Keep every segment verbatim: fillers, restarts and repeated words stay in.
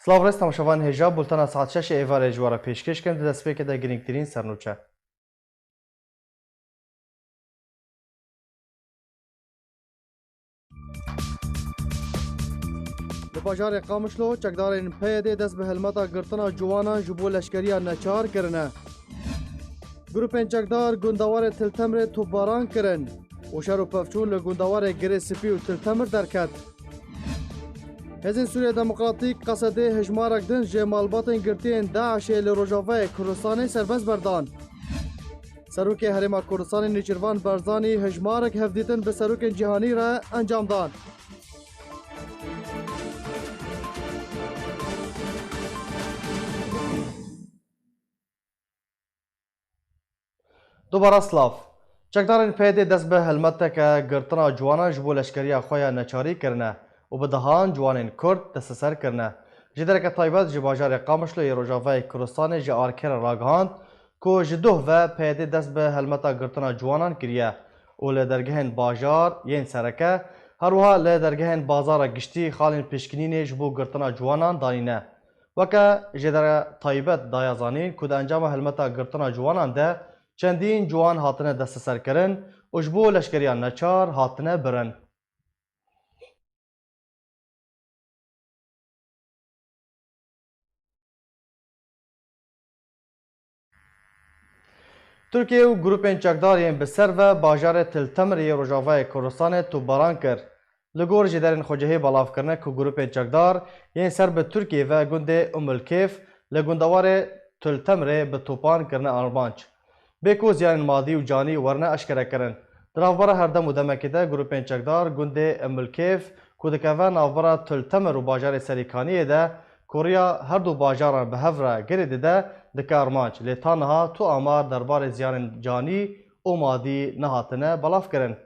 Silav rêz temaşevan hêja, bultena saet şeş ê êvarê ji we re pêşkêş kim, di destpêkê de girîngtirîn sernûçe. Li bajarê Qamişlo çekdarên P Y D dest bi helmeta girtina ciwanan ji bo leşkeriya neçar kirine. Grûpên çekdar gundewarê Til Temrê topbaran kirin û şer û pevçûn li gundewarê Girê Spî û Til Temir derket. Hêzên Sûriya Demokratîk Qesedê hejmarek din ji malbatên girtiyên DAIŞê li Rojavayê Kurdistanê serbest berdan. Serokê Herêma Kurdistanê Nêçîrvan Barzanî hejmarek hevdîtin bi serokên cîhanî re encam dan. Dubara silav. Çekdarên P Y D dest bi helmeteke girtina ciwanan ji bo leşkeriya xwe ya neçarî kirine û bi dehan ciwanên Kurd desteser kirine. Ji dereke taybet ji bajarê Qamişlo yê Rojavayê Kurdistanê ji Arke re ragihand ku ji doh ve P Y D dest bi helmeta girtina ciwanan kiriye û li dergehên bajar yên sereke, her wiha li dergehên bazara giştî xalên pişkinînê ji bo girtina ciwanan danîne. Weke jêdere taybet daya zanîn ku di encama helmeta girtina ciwanan de çendîn ciwan hatine desteserkirin û ji bo leşkeriya neçar hatine birin. Tirkiye û grûpên çekdar yên bi ser ve bajarê Til Temir yê Rojavayê Kurdistanê topbaran kir. Li gor jêderên xwecihî belav kirine ku grûpên çekdar yên ser bi Tirkiye ve gundê Umulkêf li gundewarê Til Temirê bi topan kirine armanc. Bê ku ziyanên madî û canî werine eşkerekirin. Di navbera her dem û demekê de grûpên çekdar gundê Umulkêf ku dikeve navbera Til Temir û bajarê Serîkaniyê de ku riya her du bajaran bi hev re girê dide, dike armanc, lê ta niha tu amar derbarê ziyanên canî û madî nehatine belavkirin.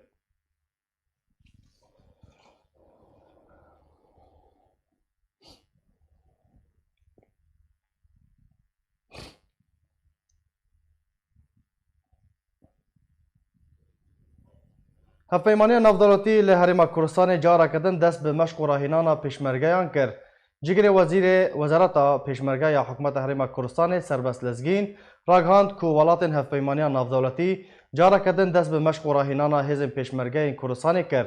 Hevpeymaniya Navdewletî li Herêma Kurdistanê careke din dest bi meşq û rahînana pêşmergeyan kir. Cîgirê Wezîrê Wezareta Pêşmerge ya Hikûmeta Herêma Kurdistanê Serbest Lezgîn ragihand ku welatên Hevpeymaniya Navdewletî careke din dest bi meşq û rahînana hêzên pêşmergeyên Kurdistanê kir.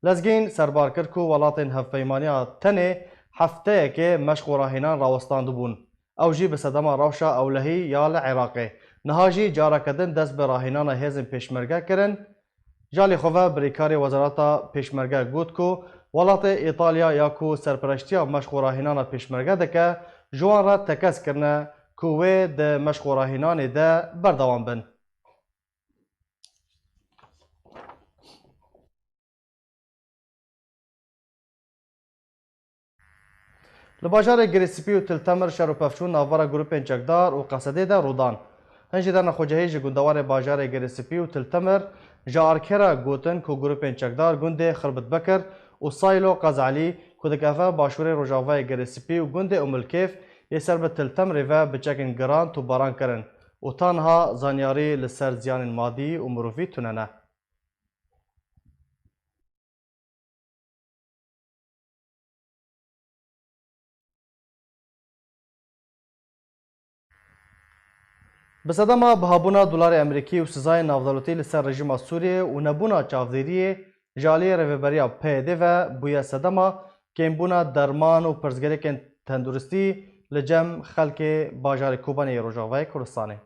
Lezgîn serbar kir ku welatên Hevpeymaniya tenê hefteyekê meşq û rahînan rawestandibûn. Ew jî bi sedema rewşa ewlehî ya li Iraqê. Niha jî careke din dest bi rahînana hêzên pêşmerge kirin. Ji alî xwe ve birêkarê Wezareta Pêşmerge got ku welatê Îtalya ya ku serpereştiya meşq û rahînana pêşmerge dike, ji wan re tekez kirine ku wê di meşq û rahînanê de berdewam bin. Li bajarê Girê Spî û Til Temir şer û pevçûn navbera grûpên çekdar û Qesedê de rû dan. Hin jêderên xwecihî ji gundewarê bajarê Girê Spî û Til Temir ji Arke re gotin ku grûpên çekdar gundê Xirbit Bekir û Saylo Qez Elî ku dikeve başûrê rojavayê Girê Spî û gundê Umulkêf yê ser bi Til Temirê ve bi çekên giran topbaran kirin û ta niha zanyarî li ser ziyanên madî û mirovî tune ne. Bi sedema bihabûna dolarê Amerîkî û sizayên navdewletî li ser rejîma Sûriyê û nebûna çavdêriyê ji aliyê rêveberiya P Y D ve bûye sedema kêmbûna derman û pirsgirêkên tenduristî li cem xelkê bajarê Kobanê yê Rojavayê Kurdistanê.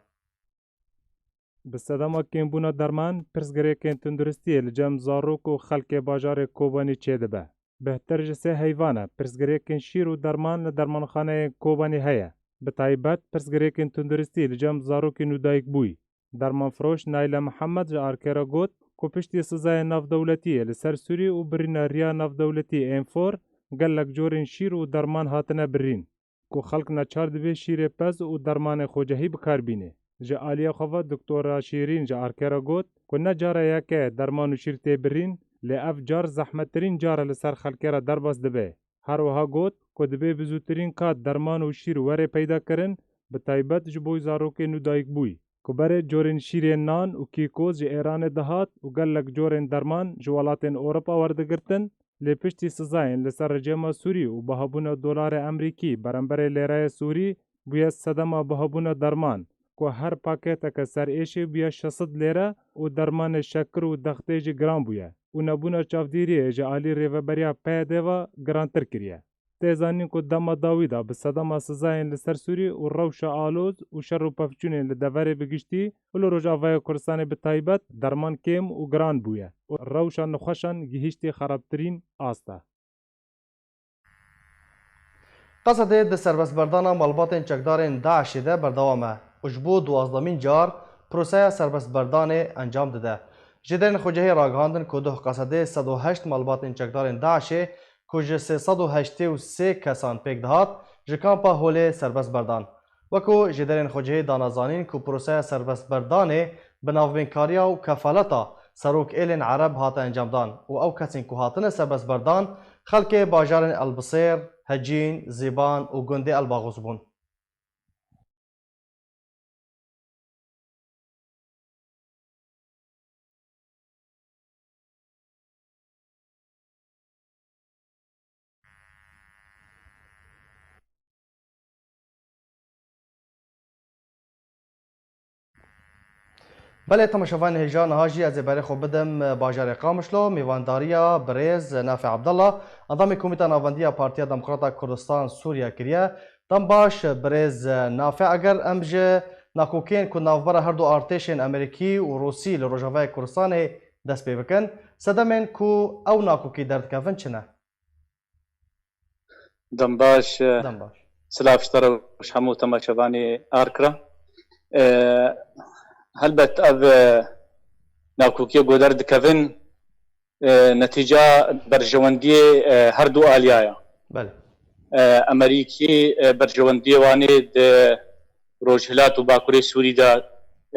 Bi sedema kêmbûna derman, pirsgirêkên tunduristiyê li cem zarok û xelkê bajarê Kobanî çêdibe. Bêhtir ji sê heyvan e, pirsgirêkên şîr û derman li dermanxaneyên Kobanî heye. Bi taybet, pirsgirêkên tunduristî li cem zarokên nûdayikbûyî. Dermanfiroş Nayle Mihemed ji Arke re got ku piştî sizayên navdewletiyê li ser Sûrî û birîna riya navdewletî Enfor, gelek corên şîr û derman hatine birîn. Ku xelk neçar dibe şîrê pez û dermanê xwecehî bi kar bîne. Ji aliyê xwe ve Doktora Şîrîn ji Arke re got ku ne cara yeke ye derman û şîr tê birîn, lê ev car zehmettirîn car e li ser xelkê re derbas dibe. Her wiha got ku dibê bi zûtirîn kat derman û şîr were peyda kirin, bi taybet ji bo zarokên nûdayikbûyî. Ku berê corên şîrên nan û kîkoz ji Êranê dihat û gelek corên derman ji welatên Ewropa werdigirtin, Lê piştî sizayên li ser rejîma Sûrî û bihabûna dolarê Emerîkî beramberê lêreyê Sûrî bûye sedema bihabûna derman, ku her paketeke ser êşê bûye şeş sed lêre û dermanê şekir û dextê jî giran bûye û nebûna çavdîriyê ji alî rêveberiya P Y D ve girantir kiriye. Tê zanîn ku dema dawî de bi sedema sizayên li ser Sûrî û rewşa aloz û şer û pevçûnên li deverê bi giştî û li Rojavayê Kurdistanê bi taybet derman kêm û giran bûye û rewşa nexweşan gihîştî xerabtirîn asta. Qesedê di serbestberdana malbatên çekdarên DAIŞê de berdewam e û ji bo duwazdemîn car proseya serbestberdanê encam dide. Jêderên xwecihî ragihandin ku doh Qesedê sed û heşt malbatên çekdarên DAIŞê ku ji sê sed û heştê û sê kesan pêk dihat, ji kampa Holê serbest berdan. Weko jêderên xwecihî dana zanîn ku proseya serbestberdanê bi navbênkariya û kefaleta serok êlên Ereb hate encamdan û ew kesên ku hatine serbestberdan xelkê bajarên Elbisêr, Hecîn, Zîban û gundê Elbaxûs bûn. Belê, temaşevanên hêja, niha jî ez ê berê xwe bidim bajarê Qamişlo, mêvandariya birêz Nafi Abdallah, endamê Komîta Navendî ya Partiya Demokrata Kurdistan Sûriye kiriye. Dem baş, birêz Nafi, eger em ji nakokiyên ku navbera her du artêşên Amerîkî û Rûsî li Rojavayê Kurdistanê dest pê bikin, sedemên ku ew nakokî derdikevin çi ne? Dem baş, e, Dem baş. Silav ji te re û ji hemû temaşevanê Arkra. E, helbet ev, e, nakokiyê ku derdikevin, e, netîca berjewendiyê, e, her du aliya ye. Belê. E, Amerîkî, e, berjewendiyê Wanê di Rojhilat û Bakurê Sûrî de,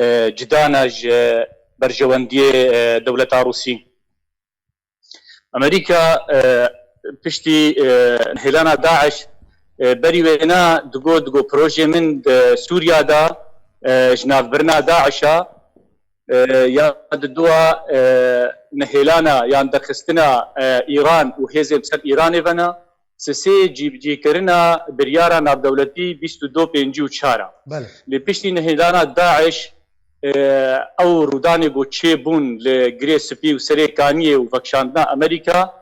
e, cida ne ji berjewendiyê, e, dewleta Rûsî. Amerîka, e, piştî, e, hêlana DAIŞ, e, berî wêna digot, digot, projeyê min di Sûriya de, e, ji navbirina DAIŞ a, e, ya di dua, e, nehêlana yan derxistina, e, Îran û hêzên ser Îranê ve ne, sisê cîbicîkirina biryara navdewletî bîst û du pêncî û çar a. Belê. Lê piştî nehêlana DAIŞ, e, ew rûdanê ku çêbûn li Girê Spî û Serê Kaniyê û vekişandina Amerîka,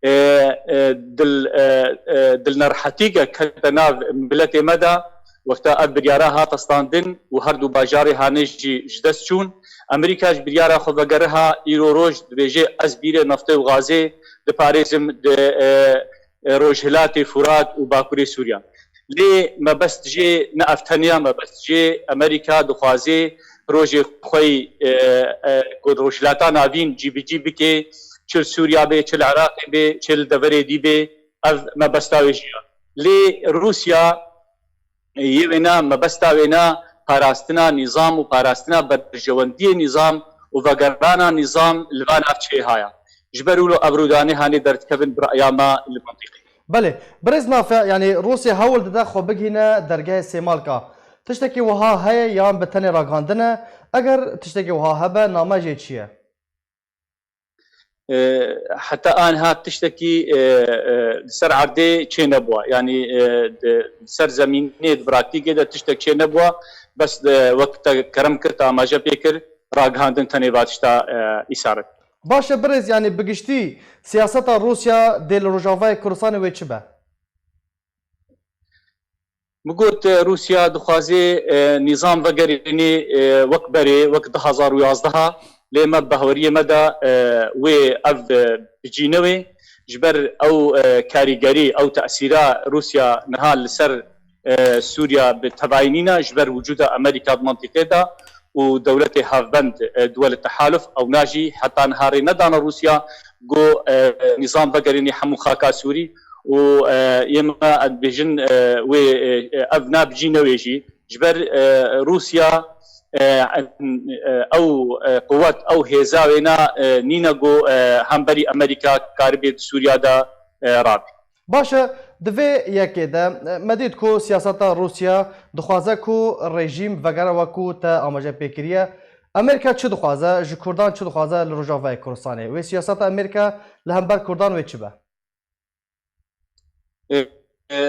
e, e, dil, e, e, dilnerhetîke kete nav miletê me de, wexta ev biryara hate standin û her du bajarê hanê jî ji dest çûn. Amerîka ji biryara xwe vegeriha îro roj dibêje, ez bîrê neftê û gazê diparêzim di, e, e, Rojhilatê Furat û Bakurê Sûriya. Lê mebest jê ne ev tenya mebest jê, Amerîka dixwaze rojê xwe yî, e, e, ku Rojhilata Navîn cîbicî bike, çi li Sûriya be, çi li Iraqê be, çi li deverê dî be, ev mebesta wê jî ye. Lê Rûsya, yê wêna, mebesta wêna parastina nîzam û parastina berjewendiyê nîzam û vegerana nîzam li va navçeyê haya. Ji ber wilo ev rûdanê hanê derdikevin bi raya me li mintîqê. Belê, birêz Nafi, yanî Rûsya hewl dide xwe bigihîne dergehê Sêmalka. Tiştekî wiha heye yan bi tenê ragihandin e? Eger tiştekî wiha hebe, name jê çi ye? E, heta aniha tiştekî, e, e, li ser erdê çê nebûwa. Yanî, e, di, li ser zemînê, di praktîkê de tiştek çê nebûwa. Bes, e, wek te kerem kir, te amaje pê kir, ragihandin tenê va tişta, e, îsabet. Baş e birêz, yanî bi giştî siyaseta Rûsya dê li Rojavayê Kurdistanê wê çi be? Min got, e, Rûsya dixwaze, e, nîzam vegerînê, e, wek berê, wek du hazar û yazdeh a, lê me bi baweriyê me de, e, wê ev, e, bi cî newê. Ji ber ew, e, karîgerî, ew tesîra Rûsya niha li ser, e, Sûriya bi tevayî nîne, ji ber wicûda Amerîka di mintîqê de û dewletê hevbend, e, duwelê tehaluf, ewna jî heta niha rê nedane Rûsya ku, e, nîzam vegerînê hemû xaka Sûrî û, e, yê me dibêjin, e, wê, e, ev ne bi cî newê jî. Ji ber, e, Rûsya, e, e, ew, e, quwet, ew hêza wêna, e, nîne ku, e, hemberî Amerîka karibê di Sûriya de, e, rabî. Baş e, di vê yekê de, e, me dît ku siyaseta Rûsya dixwaze ku rejîm vegere wekû te amaje pê kiriye. Amerîka çi dixwaze, ji Kurdan çi dixwaze li Rojavayê Kurdistanê? Wê siyaseta Amerîka li hember Kurdan wê çi be? E, e,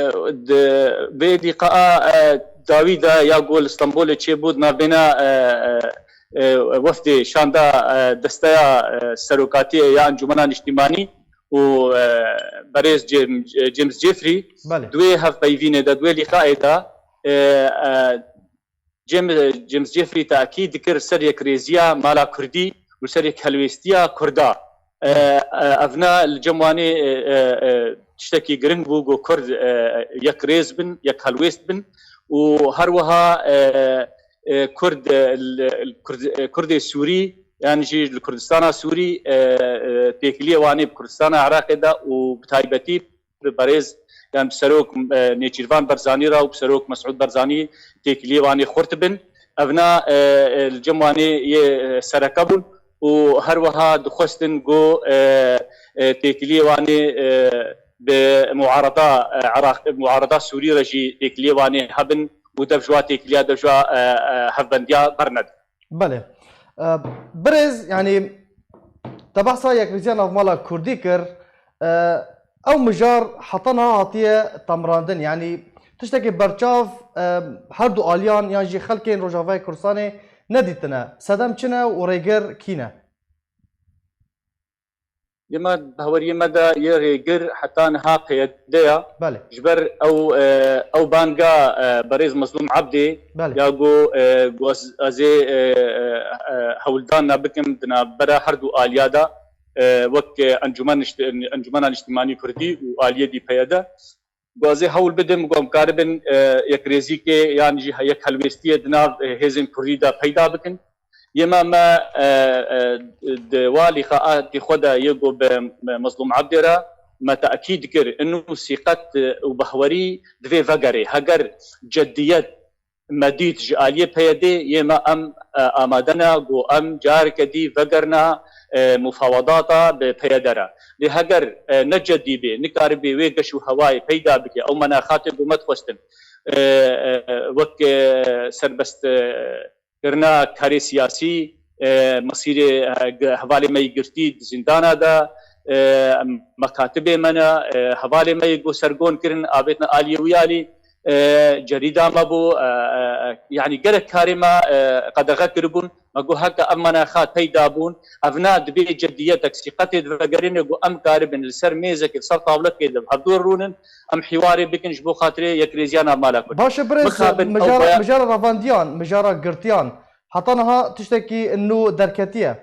di vê lîqaa, e, dawî de ya ku li Stenbolê çêbû di navbêna, e, e, e, wefdê şanda, e, desteya, e, serokatiyê ya Encûmena Niştîmanî û, e, berêz James, James Jeffrey. Belê. Di wê hevpeyvînê de, di wê lîqayê de, e, e, James, James Jeffrey tekîd dikir ser yekrêziya mala kurdî û ser yekhelwêstiya kurda. E, e, evna li cem Wanê, e, e, e, tiştekî giring bû ku kurd, e, yekrêz bin, yekhelwêst bin û her wiha, e, e, kurd, e, li, li kurd, e, kurdê Sûrî yan jî li Kurdistana Sûrî, e, e, têkiliyê Wanê bi Kurdistana Iraqê de û bi taybetî bi berêz, yan bi serok, e, Nêçîrvan Barzanî re û bi serok Mesûd Barzanî têkiliyê Wanê xurt bin. Evna, e, e, li cem Wanê yê, e, sereke bûn û her wiha dixwestin ku, e, e, têkiliyê Wanê, e, bi muarada, e, Iraq, muarada Sûrî re jî têkiliyê Wanê hebin û dev ji wa têkiliya, dev ji wa, e, e, hevbendiya bernedin. Belê. E, birêz, yanî te behsa yekrêziya navmala kurdî kir. E, ew mijar heta niha hatiye temrandin. Yanî tiştekî berçav, e, her du aliyan yan jî xelkên Rojavayê Kurdistanê nedîtine. Sedem çi ne û rêgir kî ne? Yê me, baweriyê me de yê rêgir heta niha P Y D ya. Belê. Ji ber ew, e, ew banga, e, berêz Mezlûm Ebdê, belê, ya got, e, got ez, ez ê, e, e, e, hewldan bikim di navbera her du aliya de, e, wek, e, Encûmen Nişt-, Encûmena Niştîmanî Kurdî û aliyê dî P Y D. Got ez ê hewl bidim, got em karibin, e, yekrêzîkê yan jî he-, yek helwêstiyê di nav, e, hêzên kurdî de peyda bikin. Yê me, me, e, e, di wa lîqaatê xwe de yê got bi, bi Mezlûm Ebdê re me tekîd kir, inu sîqet, e, û behwerî divê vegerê. Heger ceddiyet me dît ji aliyê P Y D'ê, yê me em, e, amade ne, got em careke dî vegerina, e, mufawedata bi P Y D re. Lê heger, e, ne cedî bê, nikaribê wê geş û hewayê peyda bike, ew menaqatê ku me dixwestin, e, e, wek, e, serbest, e, kirina karê siyasî, e, mesîrê, e, g-, hevalê me yî girtî di zîndana de, e, mekatibê me ne, e, hevalê me yî ku sergon kirin, avêtine aliyê wî alî, e, cerîda me bû, e, e, e, yanî gelek karê me, e, qedexe kiribûn. Me got heke ev menaqat peyda bûn, ev na dibê cediyetek sîqetê divegerîne ku em karibin li ser mêzekê, li ser tavlekê de bi hevdû rûnin, em hîwarê bikin ji bo xatirê yekrêziya navmala Kurd. Baş e, birêz, Mixabin ew mijara, baya- mijara revandiyan, mijara girtiyan, heta niha tiştekî nû derketiye?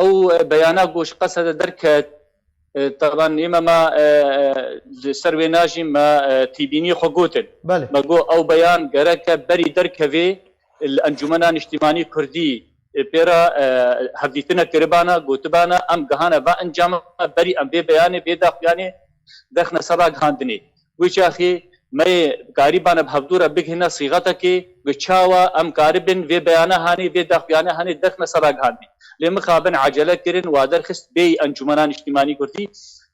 Ew, e, beyana ku ji Qesede derket, e, teban ê me, me, e, e, li ser wê najî me, e, tîbînî xwe gotin. Belê. Me got ew beyan gereke berî derkevê, li Encûmena Niştîmanî Kurdî, e, pê re, e, hevdîtinek kiribana, gotibana, em gihane va encama, berî em vê beyanê, vê daxuyanê derxine ser ragihandinê. Wê çaxê me yê karîbane bi hevdû re bigihine sîxetekê, bi çawa em karibin vê beyane hanê, vê daxuyane hanê derxine ser ragihandinê. Lê mixabin ecele kirin, wa derxist bêyî Encûmena Niştîmanî Kurdî.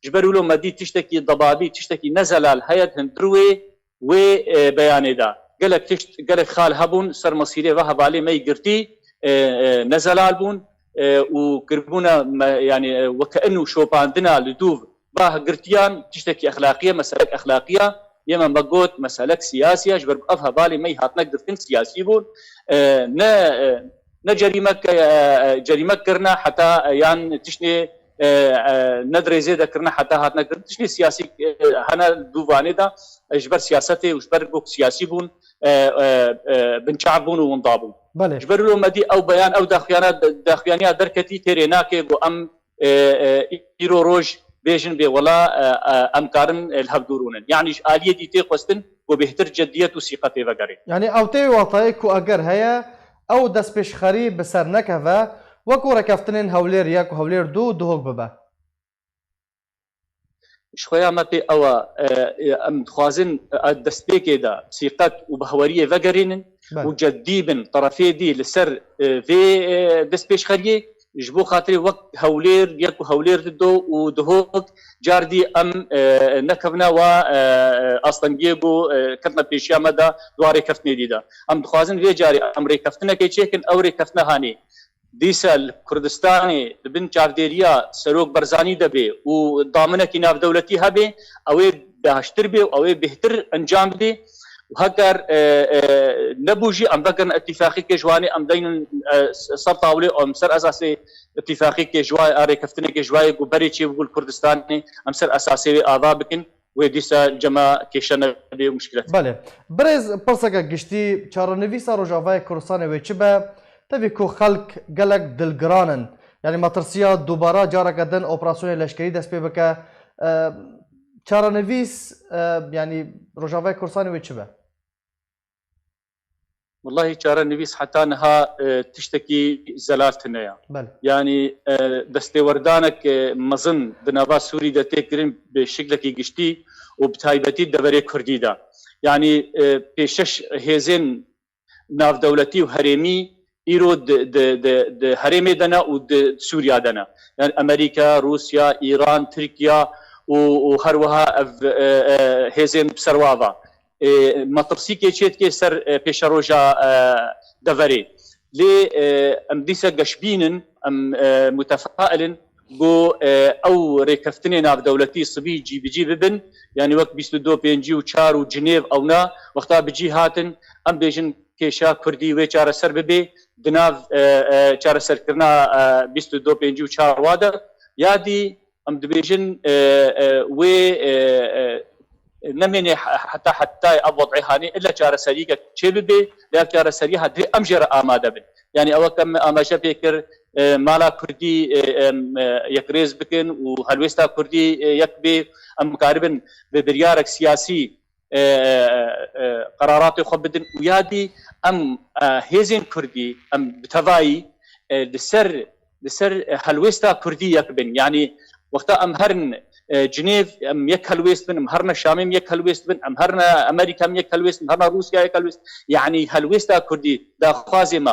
Ji ber wilo me dît tiştekî debabî, tiştekî nezelal heye di hundir wê wê, e, beyanê de. Gelek tişt, gelek xal hebûn ser mesîrê ve hevalê me yî girtî, e, e, nezelal bûn, e, û kiribûne me, yanî, e, weke inu şopandina li dûv va girtiyan tiştekî exlaqî ye, meselek exlaqî ye. Yê me me got meselek siyasî ye, ji ber ku ev hevalê me yî hatine girtin siyasî bûn. E, ne, e, ne cerîmek, e, e, cerîmek kirine heta, e, yan tiştê, e, e, ne di rêzê de kirine heta hatine kirin. Tiştê siyasî, e, hene dûvanê de, e, ji ber siyasetê û ji ber ku siyasî bûn, e, e, e, binçav bûn û winda bûn. Belê. Ji ber wilo me dî ew beyan, ew daxuyana, daxuyaniya derketî têrê nake ku em, e, e, îro roj bêjin bê wela, e, e, em karin, e, li hev dûr rûnin. Yanî ji aliyê dî tê xwestin ku bêhtir ceddiyet û sîqetê vegerê. Yanî ew tê watayê ku eger heye, ew destpêşxerî bi ser nekeve, wekû rekeftinên Hewlêr yek û Hewlêr du duhok bibe. Ji xwe ya me pê ew e, e, em dixwazin, e, destpêkê de sîqet û behweriyê vegerînin Belê. û cedî bin, terefê dî li ser, e, vê, e, destpêşxeriyê. Ji bo xatirê wek Hewlêr yek û Hewlêr du û duhok car dî em, e, nekevine wa, e, e, astengiyê ku, e, ketine pêşiya me de di wa rêkeftinê dî de. Em dixwazin vê carê em rêkeftinekê çêkin, ew rêkeftina hanê Dîsa li Kurdistanê di bin çavdêriya Serok Barzanî de bê û daminekî navdewletî hebe, ew ê baştir bê û ew ê bêhtir encam bidê. Û heger, e, e, nebû jî, em vekirin îtîfaqîkê ji wanê em deynin, e, ser tawlê, em ser esasê îtîfaqîkê ji wa, a rêkeftinekê ji wayê ku berê çêbû li Kurdistanê, em ser esasê wê ava bikin. Wê dîsa cema kêşe nebe û muşkilet. Belê. Birêz, pirseke giştî, çarenivîsa Rojavayê Kurdistanê wê çi be? Tevî ku xelk gelek dilgiran in. Yanî metirsiya dubara careke din operasyonê leşkerî dest pê bike. E, çarenivîs, e, yanî Rojavayê Kurdistanê wê çi be? Wellahî çarenivîs heta niha, e, tiştekî zelal tune ye. Belê. Yanî, e, destêwerdanek, e, mezin di nava Sûrî de tê kirin bi şiklekî giştî û bi taybetî deverê Kurdî de. Yanî, e, pêşeş hêzên navdewletî û herêmî îro di, di, di, di herêmê de ne û di Sûriya de ne. Yanî Amerîka, Rûsya, Îran, Tirkiya û, û her wiha ev, e, e, hêzên bi ser wa ve. E, metirsîkê çê dike ser, e, pêşeroja, e, deverê. Lê, e, em dîsa geşbîn in, em, e, mutefail in ku, e, ew rêkeftinê navdewletî sibî cî bi cî bibin, yanî wek bîst û du pêncî û çar û Cinêv ewna wexta bi cî hatin, em bêjin kêşa Kurdî wê çareser bibe, di nav, e, e, çareserkirina, e, bîst û du pêncî û çar wa de, ya dî em dibêjin, e, e, wê, e, e, nemêne he-, heta hetayê ev wed'ê hanê illa çareseriyeke çê bibe, lê ev çareseriya ha divê em jê re amade bin. Yanî ew ke me amaje pê kir, e, mala Kurdî, e, em, e, yekrêz bikin û helwêsta Kurdî, e, yek bê, em karibin bi biryarek siyasî, e, e, e, qeraratê xwe bidin û ya dî em, e, hêzên Kurdî, em bi tevayî, e, li ser, li ser, e, helwêsta Kurdî yek bin. Yanî wexta em herin, e, Cinêv, em yek helwêst bin, em herine Şamê, em yek helwêst bin, em herine Amerîka, em yek helwêst bin, herine Rûsya yek helwêst. Yanî helwêsta Kurdî, daxwazê me.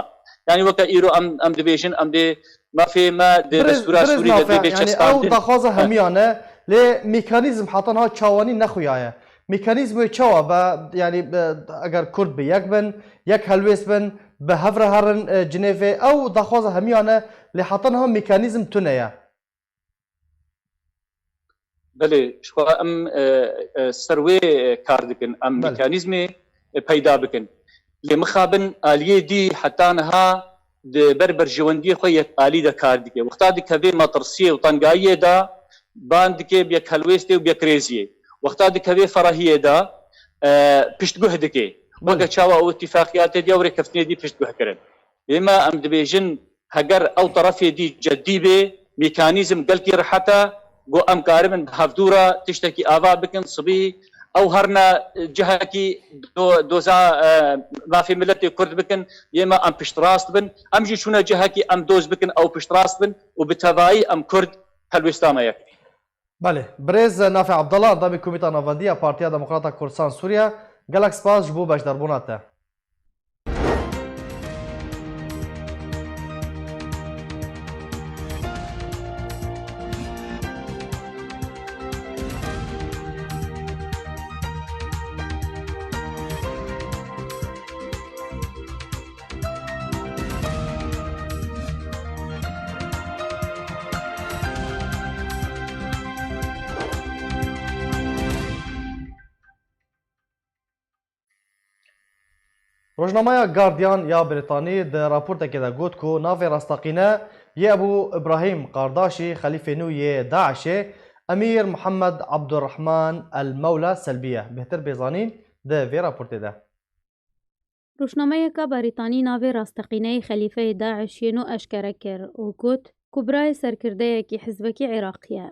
Yanî weke îro em, em dibêjin, em dê mafê me di Birêz, destûra birêz Sûrî de Nafe, dê bê yanî ew çespandin. Daxwaza hemiyan e, lê mekanîzm heta niha çawanî nexuyaye. Mekanîzm wê çawa be, yanî, e, eger Kurd bi yek bin, yek helwêst bin, bi hev re herin, e, Cinêvê, ew daxwaza hemiyan e, lê heta niha mekanîzm tune ye. Belê, ji xwe em, e, e, ser wê, e, kar dikin. Em Belê. Mekanîzmê, e, peyda bikin. Lê mixabin aliyê dî heta niha di ber berjewendiyê xwe yekalî de kar dike. Wexta dikeve metirsiyê û tengayiyê de, ban dike bi yekhelwêstê û bi yekrêziyê. Wexta dikeve ferahiyê de, e, piştguh dike. Belê. Weke çawa ew îtîfaqiyatê dî ew rêkeftinê dî piştguh kirin. Êma em dibêjin, heger ew terefê dî cedî bê, mekanîzm gelkî rehet e, ku em karibin bi hevdû re tiştekî ava bikin, sibî ew herine cihekî do-, doza, e, mafê miletê Kurd bikin, yê me em piştrast bin. Em jî çûne cihekî em doz bikin, ew piştrast bin û bi tevayî em Kurd helwêsta me yek. Belê, birêz Nafe Abdallah, endamê Komîta Navendî ya Partiya Demokrata Kurdistan Sûriye, gelek spas ji bo beşdarbûna te. Rojnameya Guardian ya Brîtanî di raportekê de got ku navê rasteqîne yê Ebû Îbrahîm Qardaşî, xelîfê nû yê DAIŞê, Emîr Mihemed Ebdurrehman El Mewla Selbî ye. Bêhtir bê zanîn di vê raportê de. Rojnameyeke Brîtanî navê rasteqîneyê xelîfeyê DAIŞ yê nû eşkere kir û got ku birayê serkirdeyekî hizbekî Iraqî ye.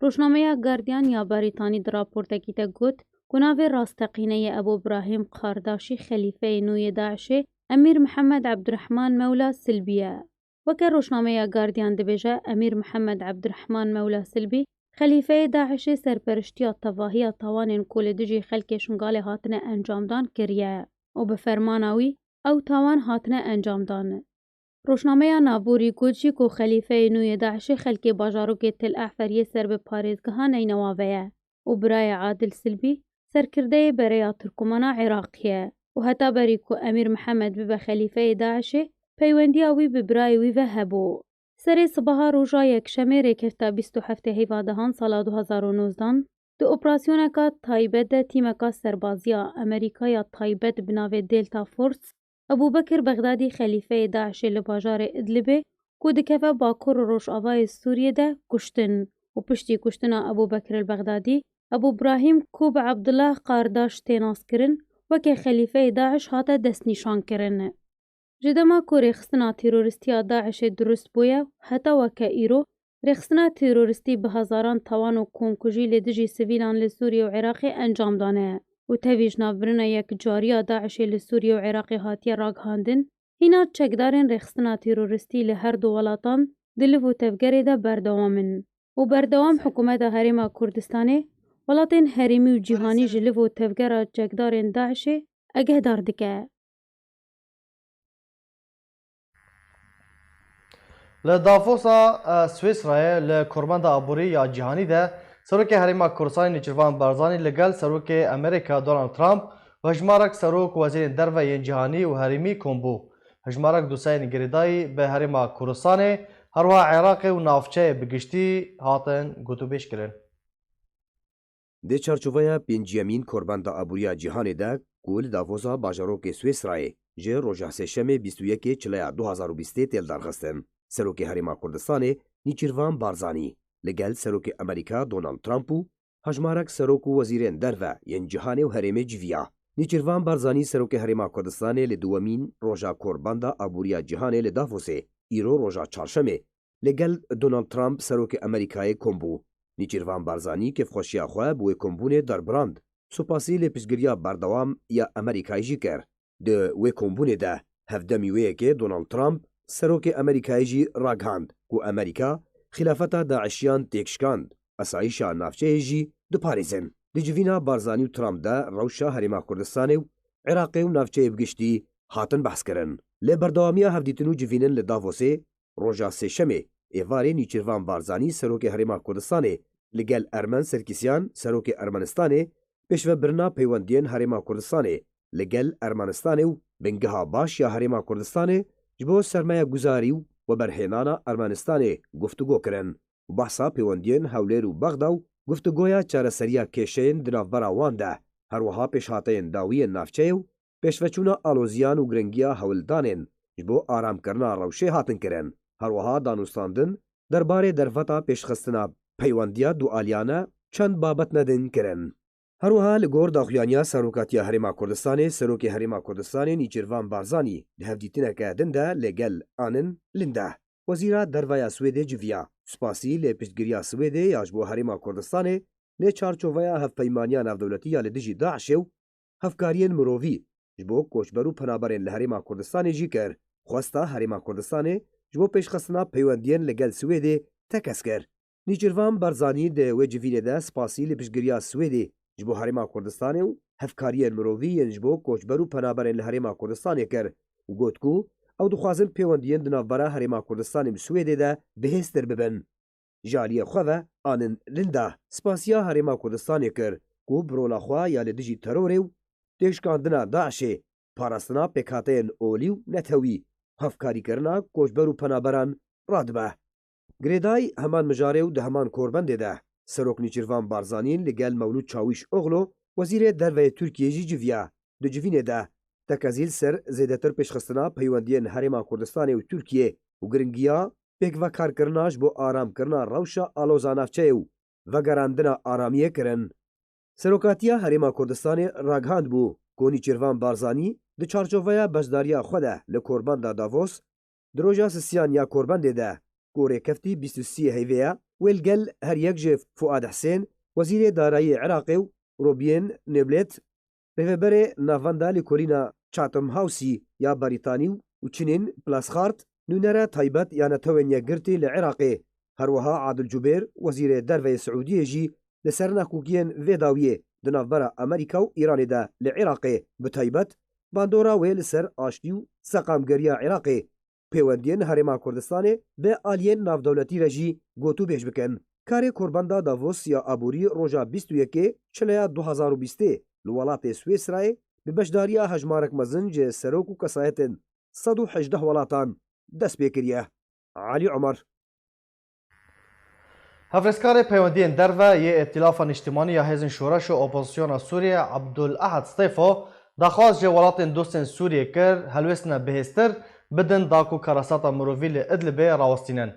Rojnameya Guardian ya Brîtanî di raportekî de got ku navê rasteqîne yê Ebû Brahîm Qardaşî, xelîfeyê nû yê DAIŞê, Emîr Mihemed Ebdurehman Mewla Silbî ye. Weke rojnameya Guardian dibêje, Emîr Mihemed Ebdurehman Mewla Silbî, xelîfeyê DAIŞê serperiştiya tevahiya tawanên ku li dijî xelkê Şingalê hatine encamdan kiriye û bi fermana wî ew tawan hatine encamdan. Rojnameya Navborî got jî ku xelîfeyê nû yê DAIŞê xelkê bajarokê Til Ehfer yê ser bi parêzgeha Neynewa ve ye û birayê Adil Silbî serkirdeyê bereya Tirkumana Iraqî ye û heta berî ku Emîr Mihemed bibe xelîfeyê DAIŞê, peywendiya wî bi birayê wî ve hebû. Serê sibaha roja Yekşemê rêkefta bîst û heftê heyva dehan sala du hezar û nozdan, di operasyoneka taybet de tîmeka serbaziya Amerîka ya taybet bi navê Delta Force, Ebûbekir Bexdadî xelîfeyê DAIŞê li bajarê Idlibê ku dikeve bakur û rojavayê Sûriyê de kuştin û piştî kuştina Ebûbekir el Bexdadî, Ebû Brahîm ku bi Ebdullah Qardaş tê naskirin, weke xelîfeyê DAIŞ hate destnîşankirin. Ji dema ku rêxistina terorîstî ya DAIŞê durust bûye, heta weke îro, rêxistina terorîstî bi hezaran tawan û komkujî li dijî sivîlan li Sûriyê û Iraqê encam dane û tevî ji navbirina yekcarî ya DAIŞê li Sûriyê û Iraqê hatiye ragihandin, hîna çekdarên rêxistina terorîstî li her du welatan di liv û tevgerê de berdewam in û berdewam Hikûmeta Herêma Kurdistanê welatên herêmî û cîhanî ji liv û tevgera çekdarên DAIŞê egehdar dike. Li Davosa, e, Swîsrayê li Kormenda Aborî ya Cîhanî de Serokê Herêma Kurdistanê Nêçîrvan Barzanî li gel Serokê Amerîka Donald Trump û hejmarek serok û wezîrên derve yên cîhanî û herêmî kom bû. Hejmarek doseyên girêdayî bi Herêma Kurdistanê, herwiha Iraqê û navçeyê bi giştî hatin gotûbêj kirin. Di çarçoveya pênciyemîn Korbenda Aboriya Cîhanê de ku li Davosa bajarokê Swêsrayê ji roja Sêşemê bîst û yekê Çileya du hazar û bîstê tê lidarxistin, Serokê Herêma Kurdistanê Nîçîrvan Barzanî li gel Serokê Amerîka Donald Trump û hejmarek serok û wezîrên derve yên cîhanê û herêmê civiya. Nîçîrvan Barzanî Serokê Herêma Kurdistanê li duyemîn roja Korbenda Aboriya Cîhanê li Davosê, îro roja Çarşemê, li gel Donald Trump Serokê Amerîkayê kom bû. Nîçîrvan Barzanî kêfxweşiya xwe bi wê kombûnê derbirand. Supasî lê piştgiriya berdewam ya Amerîkayê jî kir. Di wê kombûnê de hevdemî wê yekê Donald Trump Serokê Amerîkayê jî ragihand ku Amerîka xîlafeta DAIŞiyan têk şikand, esayîşa navçeyê jî diparêzin. Di civîna Barzanî û Trump de rewşa Herêma Kurdistanê û Iraqê û navçeyê bi giştî hatin behskirin. Li berdewamiya hevdîtin û civînin li Davosê, roja Sêşemê, êvarê Nîçîrvan Barzanî Serokê Herêma Kurdistanê li gel Ermen Serkîsyan Serokê Ermenistanê pêşvebirina peywendiyên Herêma Kurdistanê li gel Ermenistanê û bingeha baş ya Herêma Kurdistanê ji bo sermayeguzarî û weberhênana Ermenistanê guftûgo kirin û behsa peywendiyên Hewlêr û Bexda û guftûgoya çareseriya kêşeyên di navbera wan de, her wiha pêşhateyên dawiyên navçeyê û pêşveçûna aloziyan û giringiya hewldanên ji bo aramkirina rewşê hatin kirin. Her wiha danûstandin derbarê derfeta pêşxistina peywendiya dualiyane çend babetne din kirin. Her wiha li gor daxuyaniya Serokatiya Herêma Kurdistanê, Serokê Herêma Kurdistanê Nîçîrvan Barzanî di hevdîtineke din de li gel Ann Linde, Wezîra Derve ya Swêdê civiya. Spasî lê piştgiriya Swêdê ya ji bo Herêma Kurdistanê lê çarçoveya hevpeymaniya navdewletî ya li dijî DAIŞê û hevkariyên mirovî ji bo koçber û penaberên li Herêma Kurdistanê jî kir. Xwesta Herêma Kurdistanê ji bo pêşxistina peywendiyên li gel Swêdê tekez kir. Nîçîrvan Barzanî di wê civînê de spasî li piştgiriya Swêdê ji bo Herêma Kurdistanê û hevkariyên mirovî yên ji bo koçber û penaberên li Herêma Kurdistanê kir û got ku ew dixwazin pêwendiyên di navbera Herêma Kurdistanê bi Swêdê de bihêztir bibin. Ji aliyê xwe ve Ann Linde spasiya Herêma Kurdistanê kir ku bi rola xwe ya li dijî terorê û têkşikandina DAIŞê, parastina pêkhateyên olî û netewî, hevkarîkirina koçber û penaberan radibe. Girêdayî heman mijarê û di heman korbendê de Serok Nîçîrvan Barzanî li gel Mewlûd Çawîşoglu, Wezîrê Derve yê Tirkiyê jî civiya. Di civînê de tekezî li ser zêdetir pêşxistina peywendiyên Herêma Kurdistanê û Tirkiyê û giringiya pêkvekarkirina ji bo aramkirina rewşa aloza navçeyê û vegerandina aramiyê kirin. Serokatiya Herêma Kurdistanê ragihandibû ku Nîçîrvan Barzanî di çarçoveya beşdariya xwe de li Korbenda Davos di roja sisiyan ya Korbendê de ku rêkeftî bîst û sê heyvê ye, wê li gel her yek ji Fuad Husên, Wezîrê Darayî Iraqê û Robiyên Nêblêt, Rêveberê Navenda Lêkolîna Chatham Housê ya Berîtanî û Çinên Plasxart, nûnera taybet ya Netewên Yekgirtî li Iraqê, her wiha Adil Cubêr, Wezîrê Derve yê Siûdiyê jî li ser nakokiyên vê dawiyê di navbera Amerîka û Îranê de li Iraqê bi taybet bandora wê li ser aştî û seqamgeriya Iraqê, pêwendiyên Herêma Kurdistanê bi aliyên navdewletî re jî gotûbêj bikin. Karê Korbenda Davos ya aborî roja bîst û yekê Çileya du hazar û bîstê li welatê Swêsrayê bi beşdariya hejmarek mezin ji serok û kesayetên sed û hejdeh welatan dest pê kiriye. Elî Omer. Hevrizkarê peywendiyên derve yê Îtîlafa Niştimanî ya Hêzên Şoreş û Opozisyona Sûriyê Abdul Ehad Stefo daxwaz ji welatên dostên Sûriyê kir, helwêstine bihêztir bidin da ku karasata mirovî li Idlibê rawestînin.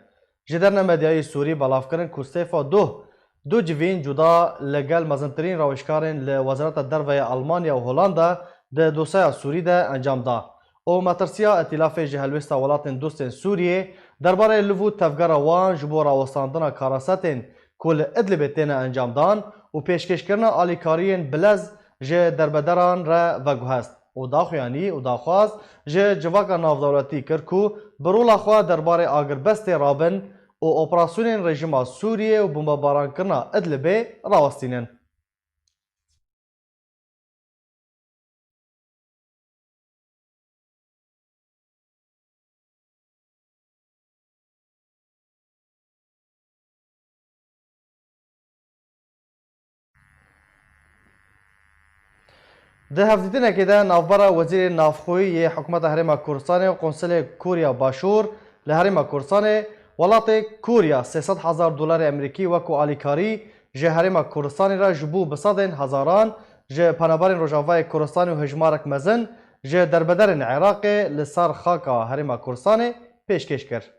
Ji dernemedyayî Sûrî belav kirin ku Stefo duh du civîn cuda li gel mezintirîn rawêjkarên li Wezareta Derve ya Almanya û Holanda di dosyeya Sûrî de encam da û metirsiya Îtîlafê ji helwêsta welatên dostên Sûriyê derbarê liv û tevgera wan ji bo rawestandina karasetên ku li Idlibê têne encamdan û pêşkêşkirina alîkariyên bilez ji derbederan re veguhest û daxuyanî û daxwaz ji civaka navdewletî kir ku bi rola xwe derbarê agirbestê rabin û operasyonên rejîma Sûriyê û bombebarankirina Idlibê rawestînin. Di hevdîtinekê de navbera Wezîrê Navxweyî yê Hikûmeta Herêma Kurdistanê û Konsilê Koriya Başûr li Herêma Kurdistanê welatê Koriya sê sed hezar dolarê Amerîkî wekû alîkarî ji Herêma Kurdistanê re ji bo bi sedên hezaran ji penaberên Rojavayê Kurdistanê û hejmarek mezin ji derbederên Iraqê li ser xaka Herêma Kurdistanê pêşkêş kir.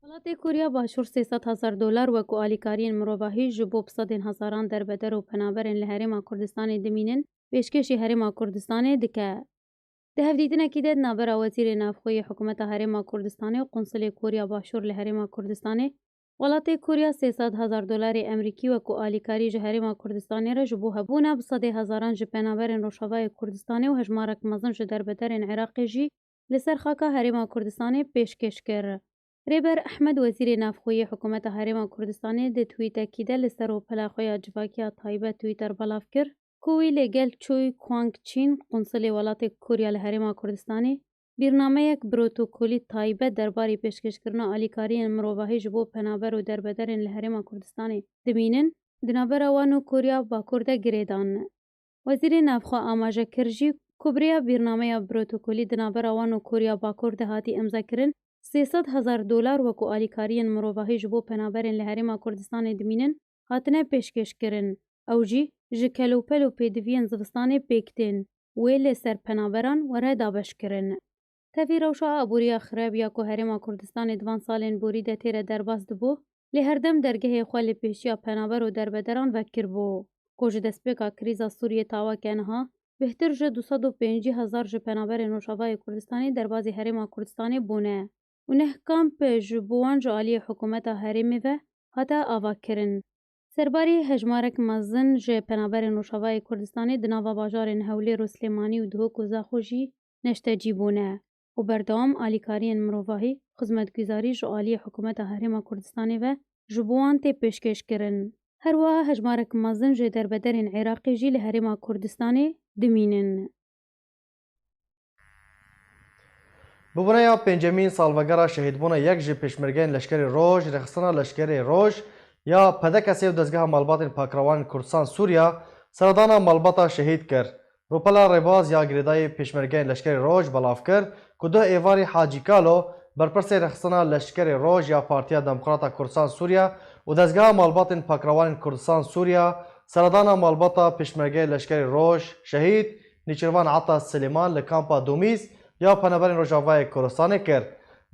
Welatê Koriya Başûr sê sed hezar dolar wekû alîkariyên mirovahî ji bo bi sedên hezaran derbeder û penaberên li Herêma Kurdistanê dimînin, pêşkêşî Herêma Kurdistanê dike. Di hevdîtinekî de di navbera Wezîrê Navxweyî Hikûmeta Herêma Kurdistanê û Konsilê Koriya Başûr li Herêma Kurdistanê, welatê Koriya sê sed hezar dolarê Amerîkî wekû alîkarî ji Herêma Kurdistanê re ji bo hebûna bi sedê hezaran ji penaberên Rojavayê Kurdistanê û hejmarek mezin ji derbederên Iraqê jî li ser xaka Herêma Kurdistanê pêşkêş kir. Rêber Ehmed, Wezîrê Navxweyî Hikûmeta Herêma Kurdistanê, di twîtekî de li ser rûpela xwe ya civakî ya taybet Twitter belav kir ku wî li gel Choi Kuang Chin, konsilê welatê Koriya li Herêma Kurdistanê, bîrnameyek protokolî taybet derbarê pêşkêşkirina alîkariyên mirovahî ji bo penaber û derbederên li Herêma Kurdistanê dimînin, di navbera wan û Koriya Bakur de girêdan. Wezîrê Navxwe amaje kir jî ku bi rêya bîrnameya protokolî di navbera wan û Koriya Bakur de hatî îmzekirin, sê sed hezar dolar wekû alîkariyên mirovahî ji bo penaberên li Herêma Kurdistanê dimînin, hatine pêşkêşkirin. Ew jî ji kelûpel û pêdiviyên zivistanê pêk tên, wê li ser penaberan were dabeşkirin. Tevî rewşa aboriya xirab ya ku Herêma Kurdistanê di van salên borî de tê re derbas dibû, lê herdem dergehê xwe li pêşiya penaber û derbederan vekiribû, ku ji destpêka krîza Sûriyê ta weke niha bêhtir ji du sed û pêncî hezar ji penaberên Rojavayê Kurdistanê derbazî Herêma Kurdistanê bûne û neh kamp ji bo wan ji aliyê hikûmeta herêmê ve hate avakirin. Serbarî hejmarek mezin ji penaberên Rojavayê Kurdistanê di nava bajarên Hewlêr û Silêmanî û Duhok û Zaxo jî neştecî bûne û berdewam alîkariyên mirovahî, xizmetguzarî ji aliyê hikûmeta Herêma Kurdistanê ve ji bo wan tê pêşkêşkirin. Her wiha hejmarek mezin ji derbederên Iraqê jî li Herêma Kurdistanê dimînin. Bi boneya pêncemîn salvegera şehîdbûna yek ji pêşmergeyên Leşkerê Roj, Rêxistina Leşkerê Roj ya P D K S ê û Dezgeha Malbatên Pakrewanên Kurdistan Sûriya, seredana malbata şehîd kir. Rûpela Rêbaz ya Girêdayî Pêşmergeyên Leşkerê Roj belav kir ku duh êvarî Hacî Kalo, berpirsê Rêxistina Leşkerê Roj ya Partiya Demokrata Kurdistan Sûriya û Dezgeha Malbatên Pakrewanên Kurdistan Sûriya, seredana malbata Pêşmergeyê Leşkerê Roj, şehîd Nîçirvan Ata Silêman li kampa Domîz ya penaberên Rojavayê Kurdistanê kir.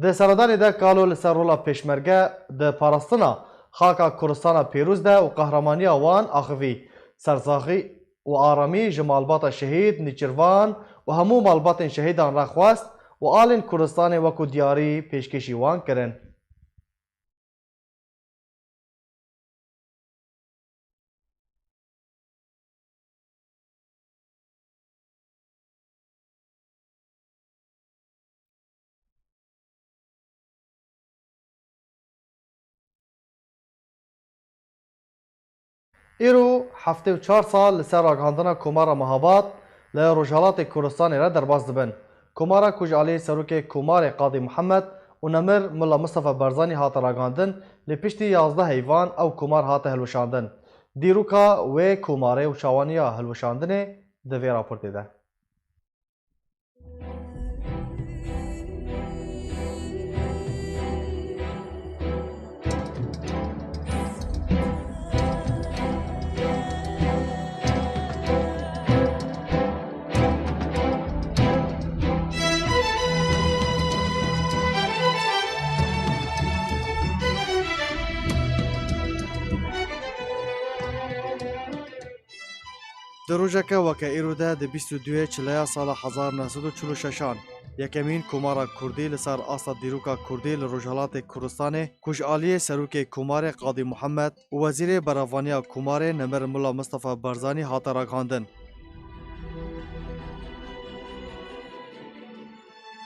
Di seredanê de Kalo li ser rola pêşmerge di parastina xaka Kurdistana pêrûz de û qehramaniya wan axivî. Sersaxî û aramî ji malbata şehîd Nîçirvan û hemû malbatên şehîdan re xwest û alên Kurdistanê wekû diyarî pêşkêşî wan kirin. Îro heftê û çar sal li ser ragihandina Komara Mehabad li Rojhilatê Kurdistanê re derbas dibin. Komara ku ji alî serokê Komarê Qadî Mihemed û nemir Milla Mistefa Barzanî hate ragihandin, lê piştî yazdeh heyvan ew komar hate hilweşandin. Dîroka wê komarê û çawaniya hilweşandinê di vê raportê de. Rojeke weke îro de di bîst û duyê çileya sala hezar neh sed û çil û şeşan, yekemîn Komara Kurdî li ser asta dîroka Kurdî li Rojhelatê Kurdistanê, ku ji aliyê Serokê Komarê Qadî Muhammed û Wezîrê Berevaniya Komarê nemir Mula Mistefa Barzanî hate ragihandin.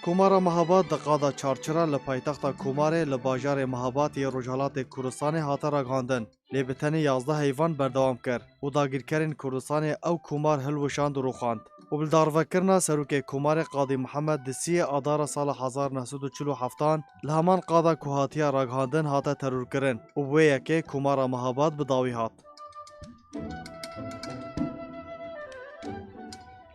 Komara Mehabad di qada Çarçira li paytexta Komarê li bajarê Mehabad yê Rojhelatê Kurdistanê hate ragihandin, lê bi tenê yazdeh heyvan berdewam kir û dagirkerên Kurdistanê ew komar hilweşand û rûxand û bi darvekirina Serokê Komarê Qadî Mihemed di siyê Adara sala hezar neh sed û çil û heftan li heman qada ku hatiye ragihandin hate terorkirin û bi wê yekê Komara Mehabad bi dawî hat.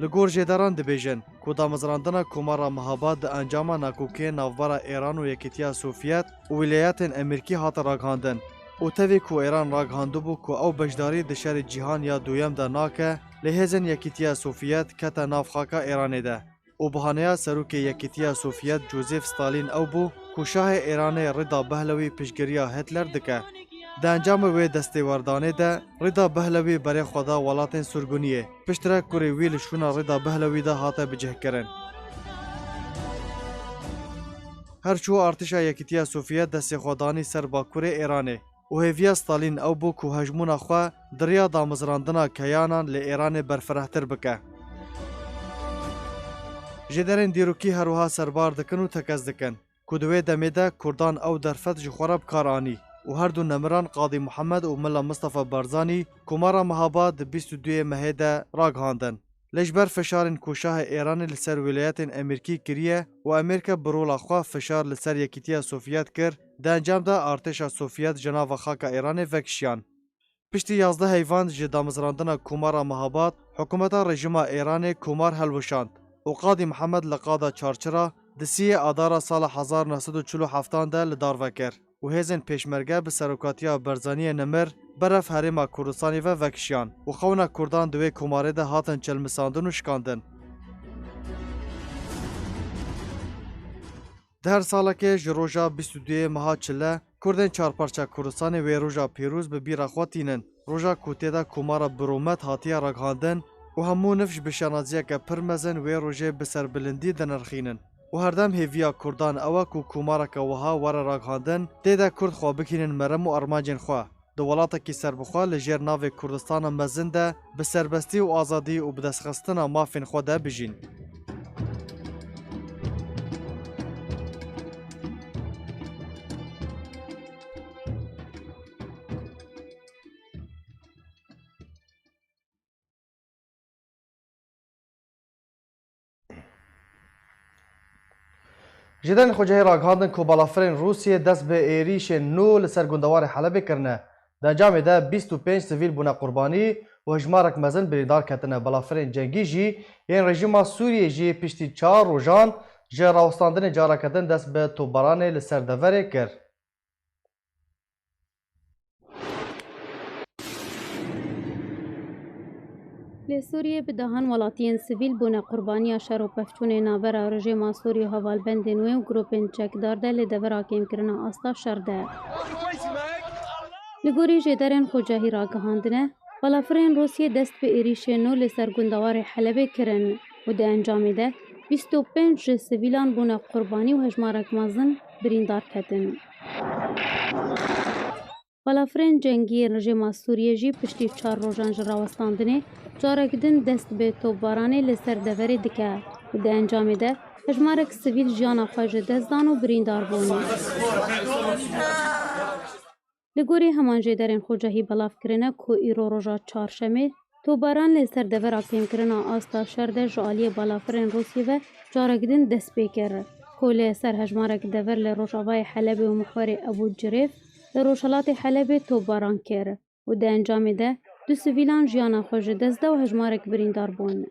Li gor jêderan dibêjin ku damezrandina Komara Mehabad di encama nakokê navbera Êran û Yekîtiya Sovyet û Wîlayetên Emerîkî hate ragihandin û tevî ku Êran ragihandibû ku ew beşdarî di şerê cîhan ya duyem de nake, lê hêzên Yekîtiya Sovyet kete nav xaka Êranê de. Û bahaneya serokê Yekîtiya Sovyet Joseph Stalin ew bû ku şahê Êranê Rida Pehlewî piştgiriya Hitler dike. Di encamê wê destêwerdanê de Rida Pehlewî berê xwe da welatên surguniyê. Piştre kurê wî li şûna Rida Pehlewî de hate bicihkirin. Her çû artêşa Yekîtiya Sovyet destê xwe danî ser bakurê Êranê. û hêviya Stalin ew bû ku hejmûna xwe di riya damezrandina keyanan li Êranê berfirehtir bike. Jêderên dîrokî her wiha serbar dikin û tekez dikin ku di wê demê de Kurdan ew derfet ji xwe re bi kar anî û her du nemiran Qadî Muhammed û Milla Mistefa Barzanî Komara Mehabad di bîst û duyê mehê de ragihandin. Lê ji ber fişarên ku şahê Êranê li ser wîlayetên Emerîkî kiriye û Emerîka bi rola xwe fişar li ser Yekîtiya Sovyet kir, di encam de artêşa Sovyet ji nava xaka Êranê vekişiyan. Piştî yazdeh heyvan ji damezrandina Komara Mehabad, hikûmeta rejîma Êranê komar helweşand û Qadî Mihemed li qada Çarçira di siyê Adara sala hezar neh sed û çil û heftan de li dar vekir. û hêzên pêşmerge bi serokatiya Barzaniyê nemir berev Herêma Kurdistanê ve vekişiyan û xewna Kurdan di wê komarê de hatin çelmisandin û şikandin. Di her salekê ji roja bîst û duyê meha çile, Kurdên çarparça Kurdistanê wê roja pîroz bi bîra xwe tînin. Roja ku tê de komara bi rûmet hatiye ragihandin û hemû nifş bi şanaziyeke pir mezin wê rojê bi serbilindî dinirxînin. û herdem hêviya Kurdan ew e ku komareke wiha were ragihandin, tê de Kurd xwe bikînin merem û armancên xwe, di welatekî serbixwe li jêr navê Kurdistana mezin de bi serbestî û azadî û bi destxistina mafên xwe de bijîn. Ji derên xwecihê ragihandin ku balafirên Rûsiyê dest bi êrîşên nû li ser gundewarê Helebê kirine. Di encamê de bîst û pênc sivîl bûne qurbanî û hejmarek mezin birîndar ketine. Balafirên cengî jî yên rejîma Sûriyê jî piştî çar rojan ji rawestandinê careke din dest bi topbaranê li ser deverê kir. Li Sûriyê bi dehan welatiyên sivîl bûne qurbaniya şer û pevçûnê navbera rejîma Sûrî û hevalbendên wê û grûpên çekdar de li devera kêmkirina asta şer de. Li gorî jêderên xwecihî ragihandine, balafirên Rûsiyê dest bi êrîşên nû li ser gundewarê Helebê kirin û di encamê de bîst û pênc ji sivîlan bûne qurbanî û hejmarek mezin birîndar ketin. Balafirên cengî yên rejîma Sûriyê jî piştî çar rojan ji rawestandinê carek din dest bi topbaranê li ser deverê dike û di encamê de hejmarek sivîl jiyana xwe ji dest dan û birîndar bûn. Li gorî heman jêderên xwecihî belav kirine ku îro roja çarşemê topbaran li ser devera kêmkirina asta şer de ji aliyê balafirên Rûsiyê ve carek din dest pê kir ku li ser hejmarek dever li rojavayê Helebê û mihwerê Ebû Cirêf li rojhilatê Helebê topbaran kir û di encamê de du sivîlan jiyana xwe ji dest da û hejmarek birîndar bûn.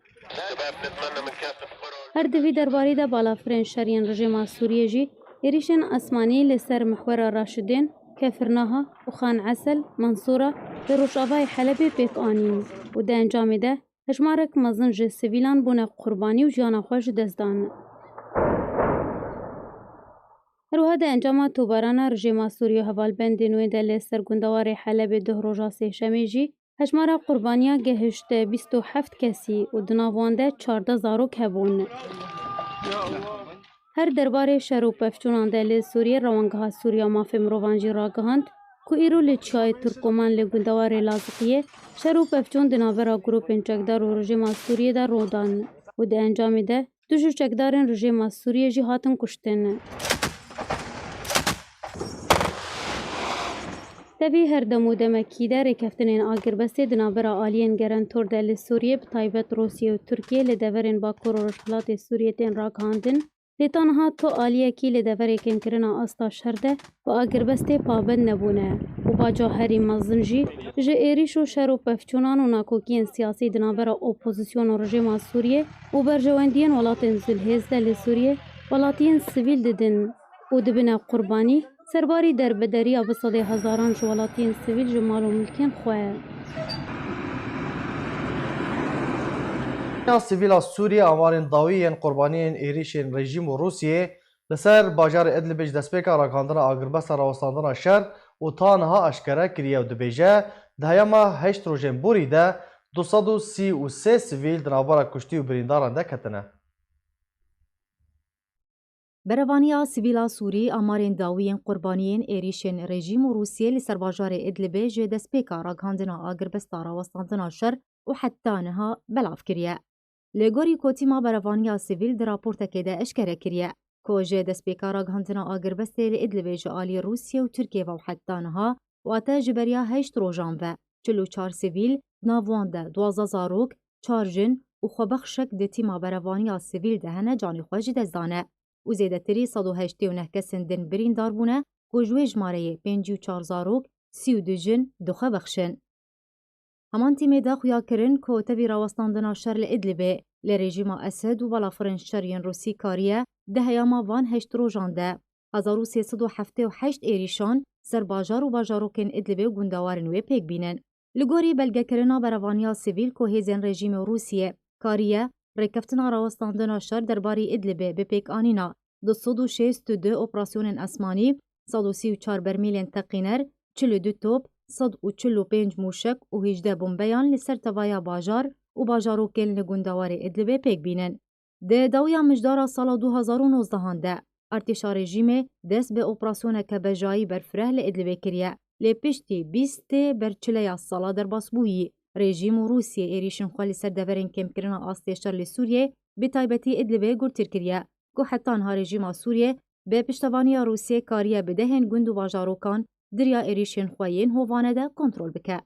Her di vî derbarî de balafirên şer yên rejîma Sûriyê jî êrîşên esmanî li ser mihwera Raşidên, Kefirnaha û Xan Esel, Mensûra li rojavayê Helebê pêk anîn û di encamê de hejmarek mezin ji sivîlan bûne qurbanî û jiyana xwe ji dest dan. Her wiha di encama tobarana rejîma Sûrî û hevalbendên wê de li ser gundewarê Helebê duh roja sêşemê jî Hejmara qurbaniya gehişte bîst û heft kesî û di nav wan de çardeh zarok hebûn. Her derbarê şer û pevçûnan de li Sûriyê Rewangeha Sûriya Mafê Mirovan jî ragihand ku îro li çiyayê Turkoman li gundewarê Laziqiyê şer û pevçûn di navbera grûpên çekdar û rejîma Sûriyê de rû dan û di encamê de du ji çekdarên rejîma Sûriyê jî hatin kuştin. Tevî her dem û demekî de rêkeftinên agirbestê di navbera aliyên gerentor de li Sûriyê, bi taybet Rûsya û Tirkiye li deverên Bakur û Rojhilatê Sûriyê tên ragihandin, lê ta niha tu aliyekî li deverê kêmkirina asta şer de bi agirbestê pabend nebûne û baca herî mezin jî ji êrîş û şer û pevçûnan û nakokiyên siyasî di navbera opozîsyon û rejîma Sûriyê û berjewendiyên welatên zilhêz de li Sûriyê welatiyên sivîl didin û dibine qurbanî, serbarî derbederiya bi sedê hezaran ji welatiyên sivîl ji mal û milkên xwe. Ya sivîla Sûriyê amarên dawî yên qurbaniyên êrîşên rejîm û Rûsiyê li ser bajarê Idlibê ji destpêka ragihandina agirbesta rawestandina şer û ta niha eşkere kiriye û dibêje, di heyama heşt rojên borî de du sed û sî û sê sivîl di navbera kuştî û birîndaran de ketine. Berevaniya sivîla Sûrî amarên dawî yên qurbaniyên êrîşên rejîm û Rûsiyê li ser bajarê Idlibê ji destpêka ragihandina agirbesta rawestandina şer û heta niha belav kiriye. Li gorî ku tîma berevaniya sivîl di raportekê de eşkere kiriye ku ji destpêka ragihandina agirbestê li Idlibê ji alî Rûsya û Tirkiye ve û heta niha, wate ji beriya heşt rojan ve çil û çar sivîl, di nav wan de duwazdeh zarok, çar jin û xwebexşek di tîma berevaniya sivîl de hene canê xwe ji dest dane û zêdetirî sed û heştê û neh kesên din birîndar bûne ku ji wê jimareyê pêncî û çar zarok, sî û du jin, dixwebexşin. Heman tîmê de xuya kirin ku tevî rawestandina şer li Idlibê li rejîma Esed û balafirên şer yên Rûsî kariye di heyama van heşt rojan de hezar û sê sed û heftê û heşt êrîşan ser bajar û bajarokên Idlibê û gundewarên wê pêk bînin. Li gorî belgekirina berevaniya sivîl ku hêzên rejîmê û Rûsiyê kariye rêkeftina rawestandina şer derbarî Idlibê bi pêkanîna du sed û şêst û du operasyonên esmanî, sed û sî û çar bermîlên teqîner, çil û du top, sed û çil û pênc mûşek û hejdeh bombeyan li ser tevaya bajar û bajarokên li gundewarê Idlibê pêk bînin. Di dawiya mijdara sala du hazar û nozdehan de, artêşa rejîmê dest bi operasyoneke bejayî berfireh li Idlibê kiriye, lê piştî bîstê berçileya sala derbasbûyî, rejîm û Rûsiyê êrîşên xwe li ser deverên kêmkirina astê şer li Sûriyê, bi taybetî Idlibê gurttir kiriye, ku heta niha rejîma Sûriyê bi piştevaniya Rûsiyê kariye bi dehên gund û bajarokan di riya êrîşên xwe yên hovane de kontrol bike.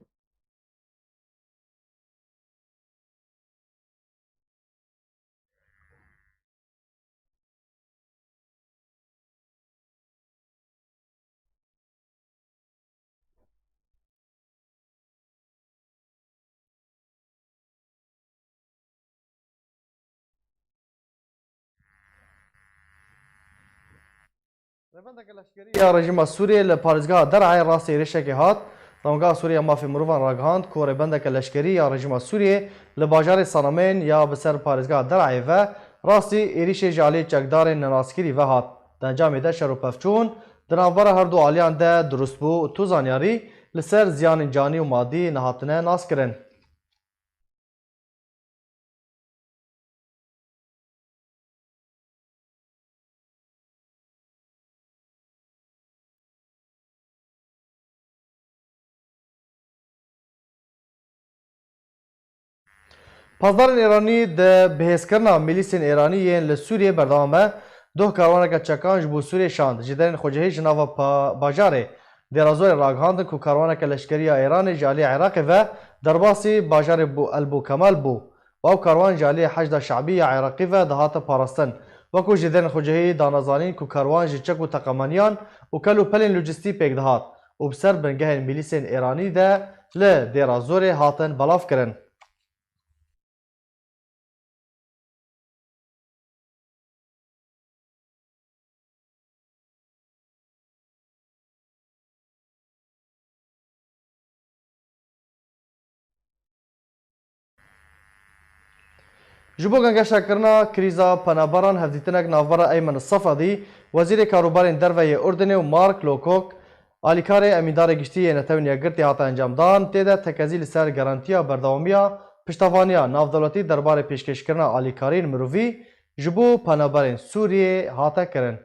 Rêbendeke leşkerî ya rejîma Sûriyê li parêzgeha Der'ê rastî êrişekê hat. Dangeha Sûriyê ya Mafê Mirovan ragihand ku rêbendeke leşkerî ya rejîma Sûriyê li bajarê Sanamên ya bi ser parêzgeha Der'ê ve rastî êrişê ji alî çekdarên nenaskirî ve hat. Di encamê de şer û pevçûn di navbera her du aliyan de dirust bû û tu zanyarî li ser ziyanên canî û madî nehatine naskirin. Pasdarên Êranî di bihêzkirina milîsên Êranî yên li Sûriyê berdewam e. Doh karwaneke çekan ji bo Sûriyê şand. Ji derên xwecihî ji nava pa-, bajarê Dêrazorê ragihandin ku karwaneke leşkerî ya Êranê ji alî Iraqê ve derbasî bajarê Bû-, El Bû Kemal bû. Ew karwan ji alî Heşda Şe'bî ya Iraqî ve dihate parastin. Wekû ji derên xwecihî dane zanîn ku karwan ji çek û teqemaniyan û kel û pelên lojîstî pêk dihat û bi ser bingehên milîsên Êranî de li Dêra Zorê hatin belavkirin. Ji bo gengeşekirina krîza penaberan hevdîtinek navbera Eymen Sefadî, Wezîrê Karûbarên Derve yê Urdinê û Mark Lowcock, Alîkarê Emîndarê Giştî yê Netewên Yekgirtî hate encamdan, tê de tekezî li ser garantiya berdewamiya piştevaniya navdewletî derbarê pêşkêşkirina alîkariyên mirovî ji bo penaberên Sûriyê hate kirin.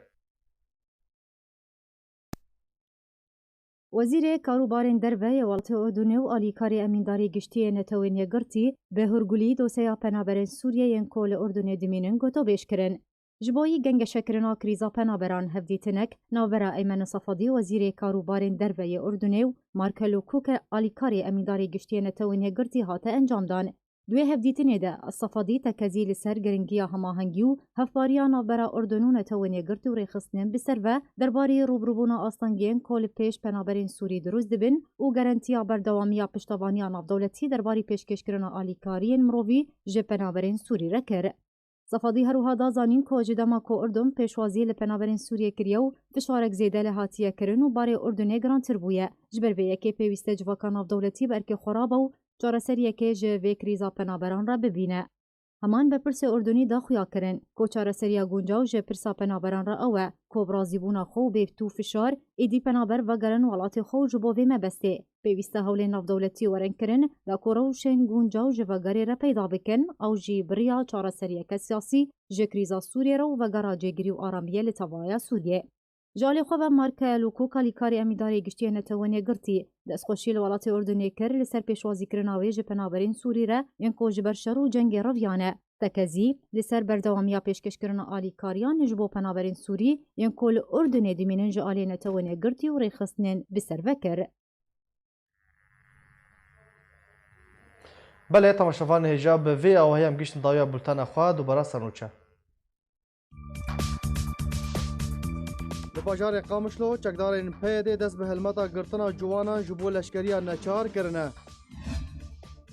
Wezîrê Karûbarên Derve yê welatê Urdunê û alîkarê Emîndarê Giştî yê Netewên Yekgirtî bi hûrgulî dosyeya penaberên Sûriyê yên ku li Urdunê dimînin gotobêj kirin. Ji bo yî gengeşekirina krîza penaberan, hevdîtinek navbera Eymen Sefadî, Wezîrê Karûbarên Derve yê Urdunê, û Mark Lowcock, alîkarê Emîndarê Giştî yê Netewên Yekgirtî hate encamdan. Di wê hevdîtinê de Sefadî tekezî li ser giringiya hemahengî û hevpariya navbera Urdun û Netewên Yekgirtî û rêxistinên bi ser ve derbarê rûbirûbûna astengiyên ku li pêş penaberên Sûrî dirust dibin û garantiya berdewamiya piştevaniya navdewletî derbarê pêşkêşkirina alîkariyên mirovî ji penaberên Sûrî re kir. Sefadî her wiha da zanîn ku ji dema ku Urdun pêşwazî li penaberên Sûriyê kiriye û fişarek zêde lê hatiye kirin û barê Urdunê girantir bûye, ji ber vê yekê pêwîst e civaka navdewletî bi erkê xwe rabe û çareseriyekê ji vê krîza penaberan re bibîne. Heman berpirsê Urdunî da xuya kirin ku çareseriya guncaw ji pirsa penaberan re ew e ku bi razîbûna xwe û bêvtû fişar êdî penaber vegerin welatê xwe û ji bo vê mebestê pêwîst e hewlên navdewletî werin kirin da ku rewşên guncaw ji vegerê re peyda bikin, ew jî bi riya çareseriyeke siyasî ji krîza Sûriyê re û vegera cêgirî û aramiyê li tevaya Sûriyê. Ji alî xwe ve Mark Lowcock, alîkarê Emîndarê Giştî yê Netewên Yekgirtî, destxweşî li welatê Urdunê kir li ser pêşwazîkirina wê ji penaberên Sûrî re yên ku ji ber şer û cengê reviyane. Tekezî li ser berdewamiya pêşkêşkirina alîkariyan ji bo penaberên Sûrî yên ku li Urdunê dimînin ji aliyê Netewên Yekgirtî û rêxistinên bi ser ve kir. Belê, temaşevanê hêja, bi vê awahiya em gihîştin dawiya bultena xwe, dubara ser nûçe. Li bajarê Qamişlo çekdarên P Y D dest bi helmeta girtina ciwanan ji bo leşkeriya neçar kirine.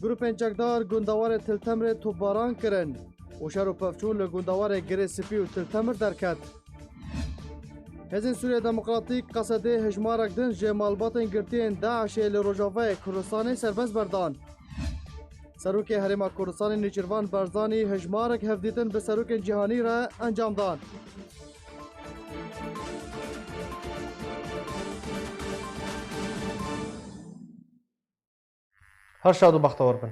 Grûpên çekdar gundewarê Til Temrê topbaran kirin û şer û pevçûn li gundewarê Girê Spî û Til Temr derket. Hêzên Sûriya Demokratîk, Qesedê, hejmarek din ji malbatên girtiyên DAIŞê li rojavayê Kurdistanê serbest berdan. Serokê Herêma Kurdistanê Nêçîrvan Barzanî hejmarek hevdîtin bi serokên cîhanî re encam dan. Her şad û bextewar bin.